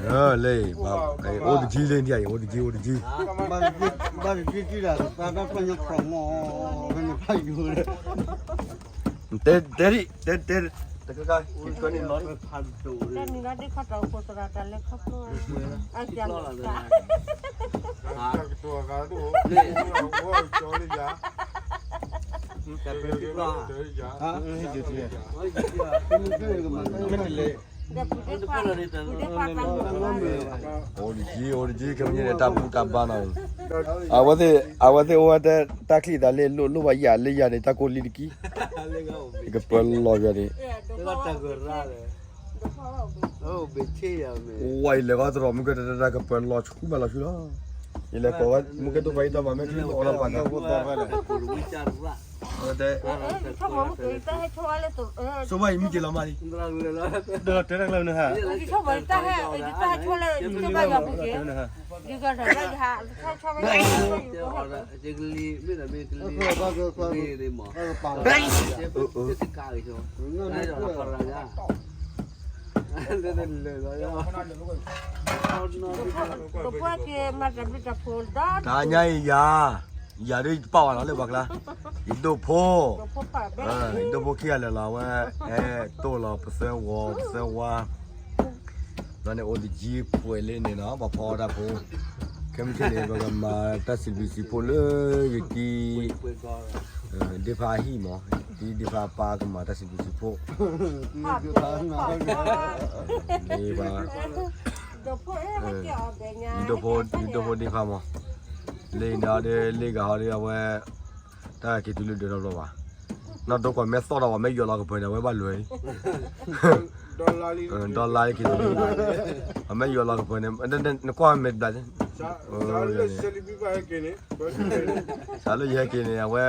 လၢ အိၣ်တကံလၢနံၣ်အံၤ အိၣ်တကံ အိၣ်တကံ, ဘၣ်တကံတံၢ်ဒၣ် တၢ်တၢ်ပညိၣ်ခီမီၣ် ဖဲန့ၣ်ဖးယိၣ်လၢ တဲ တဲ တဲ တကကါ တနံၤလီၤဒ်ခီၣ်တၢ်အိၣ်ခိးသရၣ်တၢ်လဲၤခီဖျိ အကၢ်လီၤ အိၣ်တကံ အိၣ်တကံ ကမ့ၢ်န့ၣ် တၢ်ဘူၣ်တၢ်ဘါနီၤ, အဝဲသ့ၣ် အဝဲသ့ၣ်အိၣ်ဝဲတၢ်ချံၣ်သးလၢလိၣ်လိၣ်ဘၣ်ယၤလၢယၤန့ၣ် တၢ်ကိၢ်လံတကံ, ယကပၢလီၤယၤန့ၣ်, ဝဲယလဲၤဃီတရီမုၢ်ကတၢၢ်တၢ်ကပၢလီၤဆူမးလီၤဆူလီၤ, ယလဲၤကိးဝဲမုၢ်ကဲတိၢ်ဖးအံၤတၢ်မၤမ့ၢ်ချံအိၣ်လီၤပှၤကါ ဆိဘၣ်အံၤမံက့ၤလီၤမးလံ, ဒီးတဲတၢ်ကျၢနဟါ, တၢ်ညါအံၤယၤ, ယၤဒ်ယတပာ်ဝဲလီၤလၢပှၤကျါ, ယဒိၣ်ဖိ, ယဒိၣ်ဖိခံဂၤလၢာ်လီၤ အဝဲ, အဲၣ်တိၢ်လီၤပသၢဝီၤပသၢဝါ, ဒီးန့ၣ်အိၣ်တယံၤပှဲၤလၢန့ၣ်နီၤ ပှၤဖီအီၣ်တၢ်ဖိ, ခဲမုၢ်ဆ့ၣ်န့ၣ် ပကမၤတၢ်စံးဘျုးစံးဖှိၣ်လၢယတံၤ ဒ့ဖါအဟံၣ်မး, ဒ့ဖါအပၢ်ကမၤတၢ်စံးဘျုးစံးဖှိၣ်, ဒ့ဖါ, ဒ့ဖါ, ယဒိၣ်ဖိဒ့ဖါမး, လၢန့ၣ်ဒီးလ့ဂၤဟီဒီးအဝဲ, တၢ်က့ၤတုၤလၢဒၢးထီၣ်ဘျီဘၣ်, နီၢ်ဒိကွၢ်မ့ၢ်သီၣ်ဒီးပှၤမ့ၢ်ယွၤလီၤကပၢၤန့ၣ် အဝဲဘၣ်လွဲၤလံ ဒီလါလံက့ၤ, အမ့ၢ်ယွၤလီၤကပၢၤန့ၣ်, နကွၢ်မဲာ်ဘျး, စးလၢယဟဲက့ၤန့ၣ်, အဝဲ,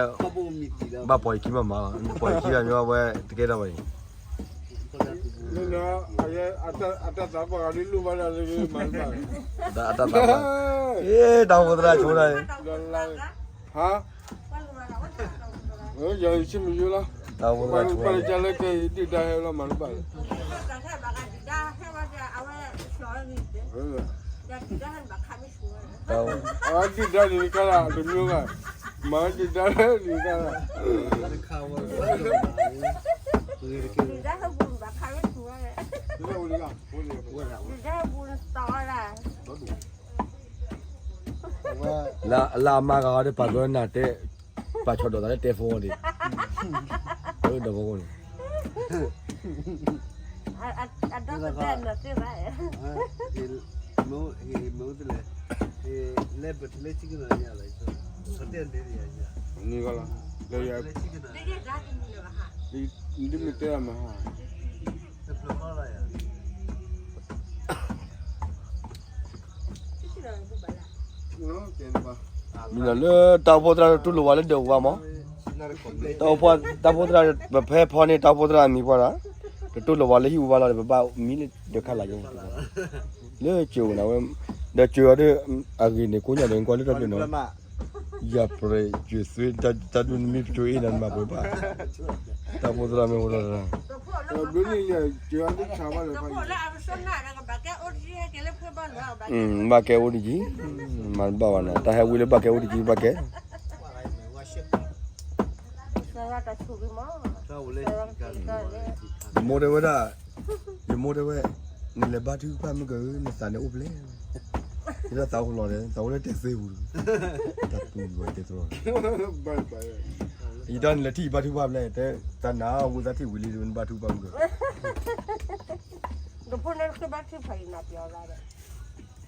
ဘၣ်ပိာ်ယခံမးမး, ပိာ်ယခံဘၣ်မ့ၢ်အဝဲ, တကဲထီၣ်ဘၣ်အံၤ, အတၢ်သးပှၢ်ဂၤဒ်လိၣ်ဘၣ်ဒၣ်လၢမၤတဘၣ်, အတၢ်သးပှၢ်, တၢ်အိၣ်ဖှိၣ်သရၣ်ဆိဒၣ်, ဟါ ယဆ့ၣ်မုၢ်ယိလီၤ, ပှၤလၢကဲဒုၣ်ဒါဟဲလီၤမၤတဘၣ်လီၤ, အဒုၣ်ဒါန့ၣ်ကါလၢတမ့ၢ်ဘၣ်, မၤဒုၣ်ဒါလၢန့ၣ်ကါလၢ, လၢအမါဂၤအီၤဒီးပာ်ကၢနၤတဲ, ပာ်ဆီၣ်ဒီးသးလၢတဲဖိအီၤဒံး, ဒီးဖိန့ၣ်, မ့ၢ်အိၣ်တလဲၣ်, လဲၤပတလဲၤဆံကနီၤညါလီၤ, ပတဲဒ်န့ၣ်, န့ၣ်ကီလီၤ, ဒ်မ့ၢ်တဲအမၤဟါ မ့ၢ်လၢတၢ်အိၣ်ဖှိၣ်သရၣ်တတူၢ်လိာ်ဝဲလၢဒၢးပူၤဘၣ်မး, တၢ်အိၣ်ဖှိၣ်သရၣ် ပဖဲဖီန့ၢ်တၢ်အိၣ်ဖှိၣ်သရၣ်အမံၤပှၢ်ဒီး, တတူၢ်လိာ်ဝဲလၢဟံၣ်ပူၤဘၣ်လီၤဒီး ပဘၣ်မံလၢဒၢးခါလၢ်ယဲ, လၢစၢၤဝဲန့ၣ်ဝဲ, ဒီးစၢၤအီၤဒီး, အဂ့ၢ်န့ၣ်ကိးညါဒီး ကွၢ်လၢတၢ်ပျၢၤနီၤ ယၤပြဲးယွၤသွ့ တၢ်ဒိၣ်နမ့ၢ်ပကၠိအ့ၣ်နၤနမၤပှဲၤဘၣ်, တၢ်အိၣ်ဖှိၣ်သရၣ်မ့ၢ်အိၣ်ဒီး, ဘၣ်ကဲအိၣ်တကံ, မၤတဘၣ်ဘၣ်နီၤ တၢ်ဟဲဝံၤလၢဘၣ်ကဲအိၣ်တကံ ဘၣ်ကဲ, ယမိၢ်တဲဝဲဒၣ်, ယမိၢ်တဲဝဲ, နလဲၤဘါထုကဖၣ်မုၢ်က, နသးန့ၣ်အိၣ်ဖျဲၣ်, ယသးအိၣ်လီၤဒီး သးအိၣ်လၢတဲသ့ပူၤ, တၢ်ပူၤယတဲတြီ, ယတၢ်န့ၣ်လဲၤထံၣ်ယဘါထုကဖၣ်ဖျဲၣ် တဲ, တၢ်နါဝံသးထံၣ်ဝံၤလံ နဘါထုကဖၣ်မုၢ်က,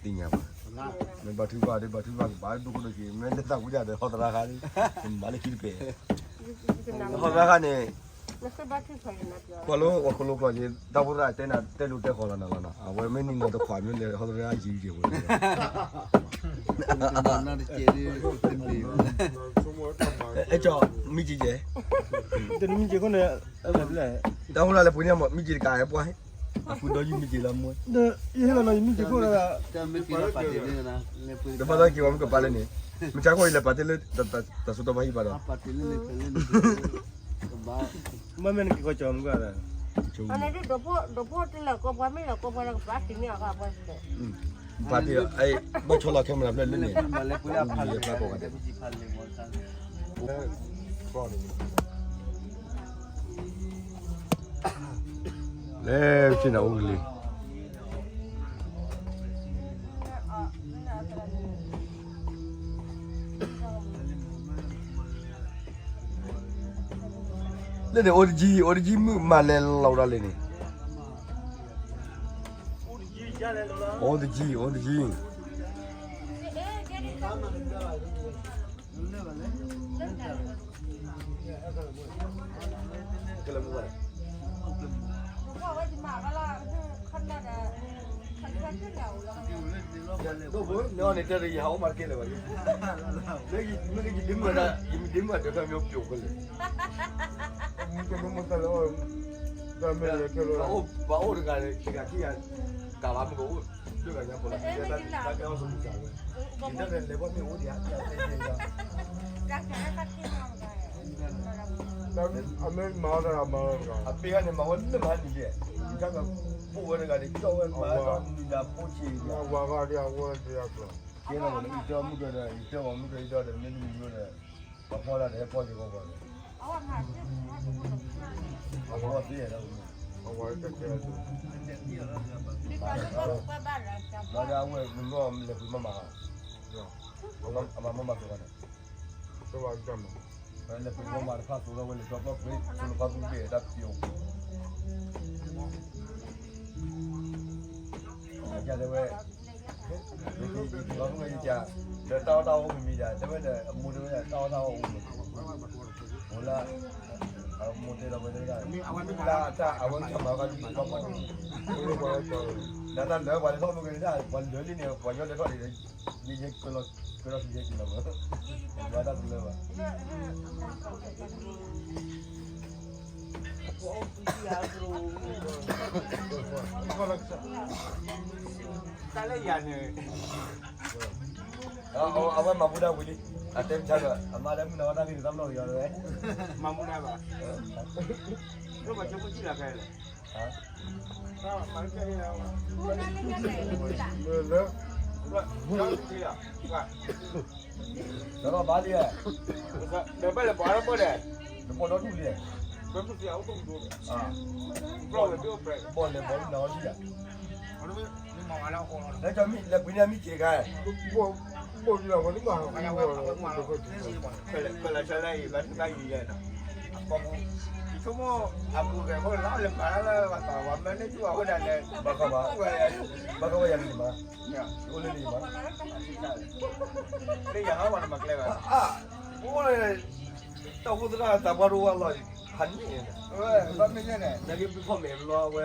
သ့ၣ်ညါဘၣ်, မ့ၢ်ဘါထုကဖၣ်ဒီး ဘါထုကဖၣ်ကဘၣ်ဒိၣ်ခိၣ်ဒိၣ်က့ၤ မ့ၢ်လၢသးဝံၤဒၣ်ဒီး ဟီသရၣ်ခါလံ, မၤလၢခံတပဲာ်, ဟီသရၣ်ခါန့ၣ် ကွၢ်လၢပှၤခီလိကျိာ်က့ၤ တၢ်အိၣ်ဖှိၣ်သရၣ်တဲနၤတဲလိၤတဲဃီၤလီၤနၤလီၤနီၤ အဝဲမ့ၢ်နံၤနီၤတခွးမ့ၢ်လဲၤဟီသရၣ်ယံၤယံၤဝဲ, အဲၣ်ကၠီ မံက့ၤယဲ, တၢ်အိၣ်ဖှိၣ်သရၣ်လဲၤပှ့ၤန့ၢ်မံက့ၤတကးဟဲပှၢ်, အဃုဒီးယမံက့ၤလီၤမ့ၢ်, ယဟ့ၣ်လီၤနီၤယမံက့ၤခိၣ်လီၤ, တဘၣ်သးက့ၤဝဲမ့ၢ်ကပာ်လၢန့ၣ်, မ့ၢ်ကၠါခိၣ်အံၤလဲၤပာ် တၢ်စိတၢ်ဘၣ်ဟံၣ်ဘၣ်ဒီး, မ့ၢ်မ့ၢ်နက့ၤကီၢ်ကၠီမုၢ်ကဒီး, အန့ၣ်ဒ်ဒိးဖိ ဒိးဖိတလၢာ်ကိးပှၤမ့ၢ်လၢာ်ကိးပှၤဒီးကပျၢ်တံၢ်န့ၢ်အီၤကပှၤစဲး ပာ်တံၢ်အံၤ ဘၣ်ဆီလီၤခဲမရၤဖျၢၣ်လၢန့ၣ် ပာ်ပာ်ကီးဂၤဒဲး လဲၤက့ၤနၤအိၣ်ကလံၤ လၢန့ၣ် အိၣ်တကံ အိၣ်တကံမုၣ်မၤလဲၤလီၤဒၣ်လဲာ်န့ၣ် အိၣ်တကံ အိၣ်တကံ ဒိၣ်ဖိ နအီၤန့ၣ်တဲဒီးယဟးအိၣ်မၤတကဲလၢၤဘၣ်, မ့ၢ်ယဒ့မုၣ်ဝဲဒၣ် ယမ့ၢ်ဒ့မုၣ်အဒၢးဖဲမ့ၢ်အိၣ်ပျိးခဲလၢာ်, ပှၤအိၣ်တဂၤန့ၣ် ခံဂၤခံဂၤ ကးဘၣ်မ့ၢ်ကအိၣ် ဒိၣ်ဂၤညါဖိလၢ တၢ်ကဲအီၣ်စမုၢ်စၢ်ဝဲ, ယတၢ်လဲၤလဲၤဘၣ်မ့ၢ်အိၣ်ဒံးဧါ တၢ်တဲတဲလီၤ အမ့ၢ်မၤအီၣ်တၢ်မၤအီၣ်တဂၤ, အပ့ၤဂၤန့ၣ် မၤဝဲလၢမၤနံၤယဲၢ်, ယတၢ်ကပိာ်ဝဲတဂၤန့ၣ် ကၠီၣ်ဝဲမၤဒီးနံၤဒၣ်ဖိဆံးယဲၢ်, အဝၤဂၤဒ်အဝဲဒ်အကျိၤ, ကဲလီၤဝဲလၢယတၢ်မုၢ်ကဒီး ယတၢ်ဂီၤမုၢ်ကဒီး ယတၢ်ဒီးမ့ၢ်နမံၤယိဒီး ပဖီလာ်ဒီးဟဲဖီက့ၤဂီၤပှၤန့ၣ်, အဝဲသ့ၣ်ဒီး အဝဲတကဲ, ဘၣ်ဒီးအဝဲမ့ၢ်လဲၤပှ့ၤမၤမၤ, အမၤမၤမၤသ့ဘၣ်န့ၣ်, လဲၤပှ့ၤမၤမၤတဖၣ်သိးဒီးဝဲလဲၤဒီပျီပှ့ၤ သိးလၢပှၤပူၤဘ့ၣ်တၢ်ပျီ, ယတဲဝဲ ယက့ၤယက့ၤလီၤမုၢ်ဝဲယက ဒီးတၢ်အီၣ်တၢ်အီအိၣ်မ့ၤမံၤဒၣ် တဲဝဲဒီး အမိၢ်တဲဝဲဒၣ်တၢ်အီၣ်တၢ်အီအိၣ်မ့ၤ, အိၣ်လၢ အမိၢ်တဲဒီးဝဲတဲဝဲဒၣ် တၢ်တၢ်အဝဲကမၤကဒီး ဒီးတၢ်လၢပှၤလဲၤထီၣ်မ့ၢ်ကဲဒၣ် ပှၤလၢလံန့ၣ် ပှၤညီလဲၤထီၣ်န့ၣ် ယကလီၤကလီၤစံးယဲကလီၤမး ယၤတၢ်တလၢဘၣ် တၢ်လၢယၤန့ၣ် အဝဲမၤမူဒါဝံၤလံ, အတဲမဆါဒီး အမါလၢမုၢ်နၤဝဲတၢ်ဂ့ၢ်တၢ်ဘျီယီၤဝဲ, မၤမူဒါဘၣ်, ဒီးဘၣ်လံ, ဒီးဘၣ်လဲၤဘီၣ်ဒီးဘီၣ်လဲၣ်, တဘီၣ်ဒီဒူၣ်လဲၣ်, ဘီၣ်လဲၤဘီၣ်လံနၤဝဲလံယၤ လၢကမ့ၢ်လဲၤပှ့ၤန့ၢ်အမံၤစ့ၢ်ကီး, ဘိၣ်လံလီၤဝဲလံမး, ကလၢာ်ဆၢလၢအံၤဘၣ်ထုကဖၣ်ယံၤယဲၢ်နီၤ, အပိာ်မူ, ယဆိကမိၣ်အပူၤဂဲၤခိၣ်လီၤလၢမၤလၢဘၣ်သးဝဲမၢန့ၢ်ဆူၣ်အဃိဒၣ်လဲာ်, ဘၣ်ဃးဘၣ်, ဘၣ်ဃးဘၣ်ယၤန့ၣ်မး, ယအိၣ်လၢန့ၣ်မး, လၢယၤဟီၣ်မးနမၤကျဲဘၣ်, အိၣ်လၢ တၢ်အိၣ်ဖှိၣ်သရၣ်သးပှၢ်တအိၣ်ဝဲလီၤ, ဟးန့ၣ်, ဘၣ်မ့ၢ်ယဲန့ၣ်, နက့ပခီၣ်မဲာ်ဘျီဝဲ,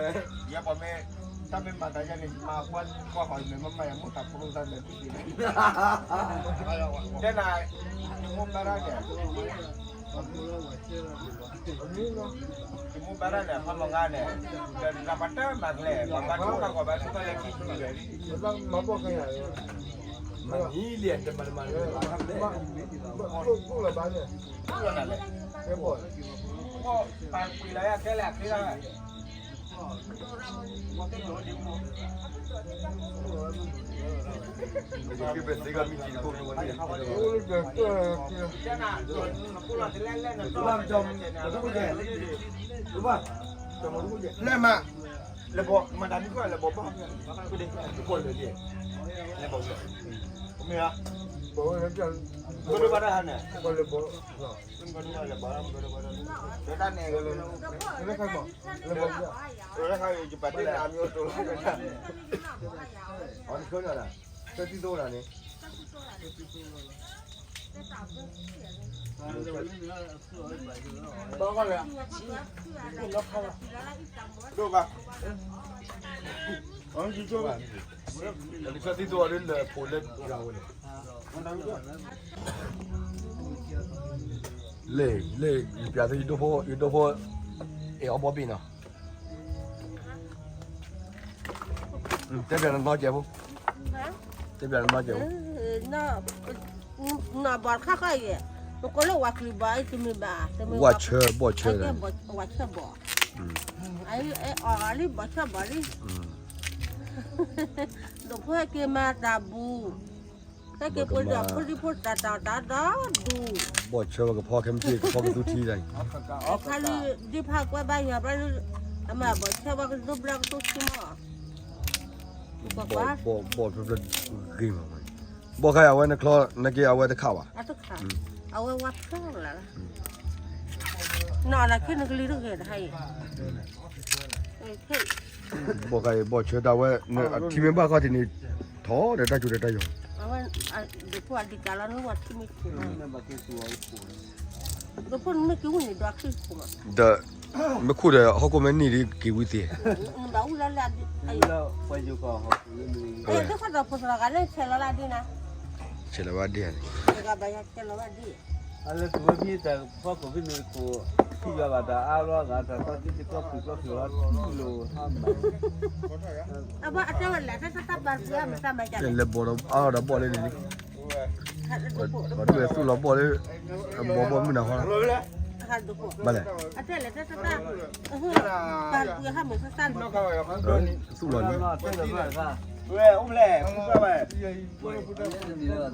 ယဲပှၤမ့ၢ်, တၢ်မ့ၢ်မၤသးယဲန့ၣ် ယမၤကွၢ်ကွၢ်ဃီၤ ယမ့ၢ်မၤယၤမူတၢ်ဖိသၣ်န့ၣ်, တဲနၤ, ယမိၢ်ဘၣ်ဒၣ်န့ၣ်, ယမိၢ်ဘၣ်ဒၣ်န့ၣ် ဖးမီၤဂၤန့ၣ်, ဒီးနမၤတၢ်မၤကျဲ, ပှၤဘၣ်ထုကဖၣ်ကီးဘၣ်ထုကဖၣ်လၢခံဆံလံ, မၤမံၤလံ, တမၤတမၤလၢ, လီၤနၤလဲၣ်, ပှၤပှ့ၤလီၤယၤခဲလၢာ်အချ့လီၤ, လဲၤမး, လဲၤဘီၣ်, မၤတၢ်မံၤကွၢ်လဲၤဘီၣ်ဘၣ်, လဲၤဘီၣ်လၢ, လဲၤဘီၣ်လၢ, မ့ၢ်ဧါ, ဘီၣ်လၢဘၣ်တၢ်ဟါန့ၣ်, ဘီၣ်လၢဘီၣ်, တၢ်န့ၣ်, လၢခါယပာ်တ့ၢ်န့ၣ်အမံၤအိၣ်တိၢ်လီၤ, အနၢ်ခၢနၤ, ဆၢသံသိနၤန့ၣ်, ဘၣ်ဃီလဲၣ်, ဒိၣ်ဘၣ်, ဆၢသံသိအီၤဒ်လၢဖိလၢယၤဝဲန့ၣ်, လၢ, လၢ, ယပျးသုယဒိၣ်ဖိ, ယဒိၣ်ဖိ, အဲၣ်အီၤဘီဘ့ၣ်နီၤ, တဲပျးနနီၢ်ကဲးဖိ, တဲပျးနနီၢ်ကဲးဖိ, နီၢ်ဘီၣ်တခါဃီအံၤ, နကိးလၢဝၤချံဘီၣ်အံၤတမ့ၢ်ဘၣ်, ဝၤဆၢဘီၣ်ဆၢ, ဝၤဆၢဘီၣ် အအီၣ်လံ ဘီၣ်ဆၢဘၣ်လံ, ဒိၣ်ဖိဟဲက့ၤမၤတၢ်ဘူၣ်, ဟဲက့ၤပှ့ၤဒီးဖိဒံဖိသၣ်တၢ်တၢ်ဒီဒူၣ်, ဘီၣ်ဆၢဝဲကဖီခဲမုၢ်ထံ ကဖီကသူထံတၢ်, ခါလံ ဒ်ဖးကွဲဘါယွၤဘျီ, အမၤဘီၣ်ဆၢဝဲကသူဘျီကသူထံမီၢ်, ဘီၣ်ဖျၢၣ်ဖျၢၣ်ဂ့ၤမး, ဘီၣ်ခါအံၤအဝဲနချီ နက့ၤအဝဲတခးဘၣ်, အဝဲဝါဖျၢၣ်လၢ်လၢ်, နီၢ်လၢ်ခဲနကလံၤတဂ့ၤတဟါအံၤ, ဘီၣ်ခါအံၤ ဘီၣ်ဆၢတၢ်ဝဲ ထံမ့ၢ်ဘၣ်ခီၣ်ထံးန့ၣ် ထီၣ်ဒီးတၢ်ကၠိဒီးတၢ်ယီၤ, ဒီး မ့ၢ်ခိၣ်ဒီးဟီၣ်ခိၣ်မ့ၢ်န့ၢ်ဒံးက့ၤဝံၤသ့, ဆဲးလီၤဘၣ်ဒ့ၣ်န့ၣ်, အဘၣ်အတဲဝဲလဲၣ် တၢ်တၢ်တၢ်ပာ်ကွံာ်အမတၢ်မၤကလဲၣ်, လဲၤဘီၣ်ဒီးအါဒီးဘီၣ်လၢန့ၣ်လံ, ပှၤဒိၣ်ဝဲသူၣ်လီၤဘီၣ်လၢ အဘီဘီမုၢ်နၤဟီ, ဘၣ်လဲၣ်, အတဲလဲၣ်တၢ်တၢ်တၢ်, ပာ်ကွံာ်ဟါမ့ၢ်သၣ်သၣ်န့ၣ်, သူၣ်လီၤလံ, ဝဲအိၣ်ဖျဲၣ်,